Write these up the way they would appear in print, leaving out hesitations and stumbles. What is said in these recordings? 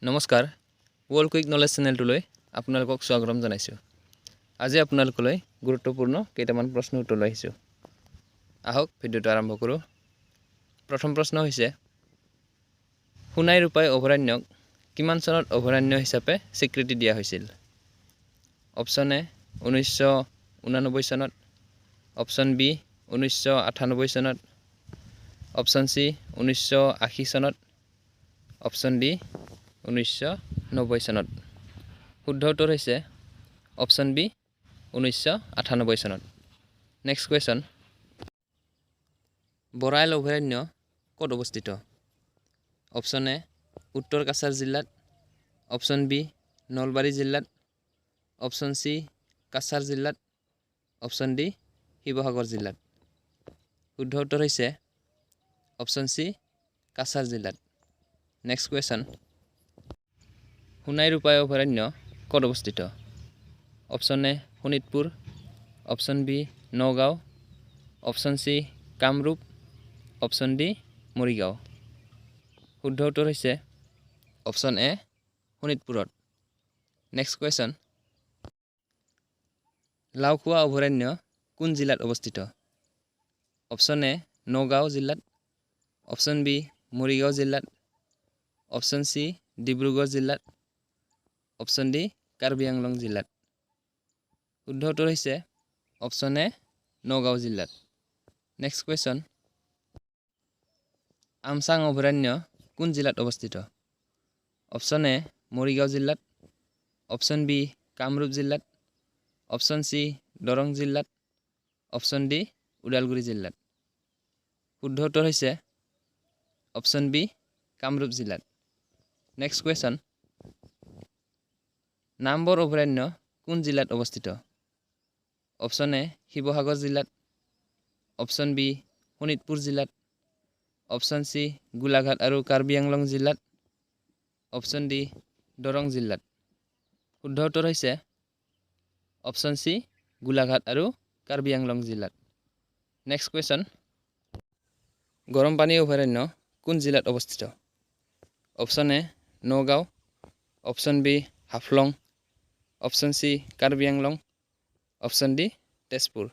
নমস্কাৰ, world quick knowledge চেনেলটোলৈ আপোনালোকক স্বাগতম জনাইছোঁ। আজি আপোনালোকলৈ গুৰুত্বপূৰ্ণ কেইটামান প্ৰশ্ন উত্তৰ লৈ আহিছোঁ। আহক, ভিডিঅ'টো আৰম্ভ কৰোঁ। প্ৰথম প্ৰশ্ন হৈছে, সোণাই ৰূপাই অভয়াৰণ্যক কিমান চনত অভয়াৰণ্য হিচাপে স্বীকৃতি দিয়া হৈছিল? অপশ্যন এ, 1989 চনত। অপশ্যন বি, 1998 চনত। অপশ্যন চি, 1980 চনত। অপশ্যন ডি, 1990 চনত। শুদ্ধ উত্তৰ হৈছে অপশ্যন বি, 1998 চনত। নেক্সট কুৱেশ্যন, বৰাইল অভয়াৰণ্য ক'ত অৱস্থিত? অপশ্যন এ, উত্তৰ কাছাৰ জিলাত। অপশ্যন বি, নলবাৰী জিলাত। অপশ্যন চি, কাছাৰ জিলাত। অপশ্যন ডি, শিৱসাগৰ জিলাত। শুদ্ধ উত্তৰ হৈছে অপশ্যন চি, কাছাৰ জিলাত। নেক্সট কুৱেশ্যন, সোণাই ৰূপাই অভয়াৰণ্য ক'ত অৱস্থিত? Option A, Sonitpur. Option B, Nagaon. Option C, Kamrup. Option D, Morigaon. শুদ্ধ উত্তৰ হৈছে অপশ্যন এ, শোণিতপুৰত। নেক্সট কুৱেশ্যন, লাওখোৱা অভয়াৰণ্য কোন জিলাত অৱস্থিত? অপশ্যন এ, নগাঁও জিলাত। অপশ্যন বি, মৰিগাঁও জিলাত। অপশ্যন চি, ডিব্ৰুগড় জিলাত। অপশ্যন ডি, কাৰ্বি আংলং জিলাত। শুদ্ধ উত্তৰ হৈছে অপশ্যন এ, নগাঁও জিলাত। নেক্সট কুৱেশ্যন, আমচাং অভয়াৰণ্য কোন জিলাত অৱস্থিত? অপশ্যন এ, মৰিগাঁও জিলাত। অপশ্যন বি, কামৰূপ জিলাত। অপশ্যন চি, দৰং জিলাত। অপশ্যন ডি, ওদালগুৰি জিলাত। শুদ্ধ উত্তৰ হৈছে অপশ্যন বি, কামৰূপ জিলাত। নেক্সট কুৱেশ্যন, নামবৰ অভয়াৰণ্য কোন জিলাত অৱস্থিত? অপশ্যন এ, শিৱসাগৰ জিলাত। অপশ্যন বি, শোণিতপুৰ জিলাত। অপশ্যন চি, গোলাঘাট আৰু কাৰ্বি আংলং জিলাত। অপশ্যন ডি, দৰং জিলাত। শুদ্ধ উত্তৰ হৈছে অপশ্যন চি, গোলাঘাট আৰু কাৰ্বি আংলং জিলাত। নেক্সট কুৱেশ্যন, গৰমপানী অভয়াৰণ্য কোন জিলাত অৱস্থিত? Option A, Nagaon. Option B, Haflong. Option C, Karbi Anglong. Option D, Tezpur.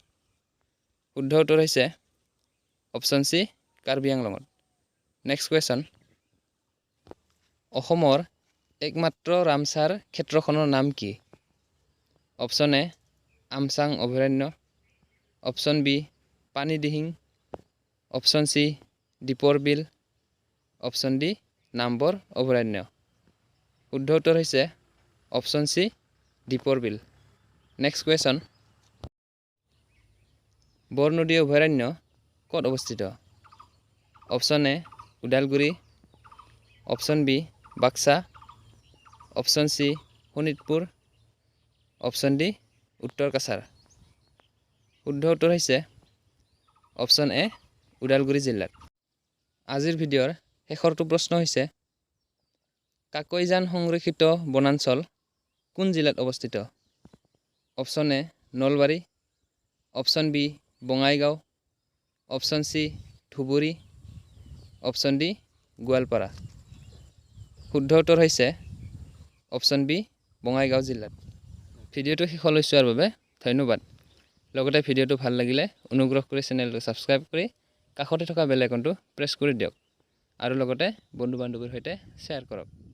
শুদ্ধ উত্তৰ হৈছে অপশ্যন চি, কাৰ্বি আংলঙত। নেক্সট কুৱেশ্যন, অসমৰ একমাত্ৰ ৰামচাৰ ক্ষেত্ৰখনৰ নাম কি? অপশ্যন এ, আমচাং অভয়াৰণ্য। Option B, Panidihing. Option C, Dipor Bil. Option D, Nambor অভয়াৰণ্য। শুদ্ধ উত্তৰ হৈছে অপশ্যন চি, দীপৰ বিল। নেক্সট কুৱেশ্যন, বৰনদী অভয়াৰণ্য ক'ত অৱস্থিত? Option A, Udalguri. Option B, Baksa. Option C, Sonitpur. Option D, উত্তৰ কাছাৰ। শুদ্ধ উত্তৰ হৈছে অপশ্যন এ, ওদালগুৰি জিলাত। আজিৰ ভিডিঅ'ৰ শেষৰটো প্ৰশ্ন হৈছে, কাকৈজান সংৰক্ষিত বনাঞ্চল কোন জিলাত অৱস্থিত? Option A, Nalbari. Option B, Bongaigaon. Option C, Dhubri. Option D, Goalpara. শুদ্ধ উত্তৰ হৈছে অপশ্যন বি, বঙাইগাঁও জিলাত। ভিডিঅ'টো শেষলৈ চোৱাৰ বাবে ধন্যবাদ। লগতে ভিডিঅ'টো ভাল লাগিলে অনুগ্ৰহ কৰি চেনেলটো ছাবস্ক্ৰাইব কৰি কাষতে থকা বেল আইকনটো প্ৰেছ কৰি দিয়ক আৰু লগতে বন্ধু বান্ধৱীৰ সৈতে শ্বেয়াৰ কৰক।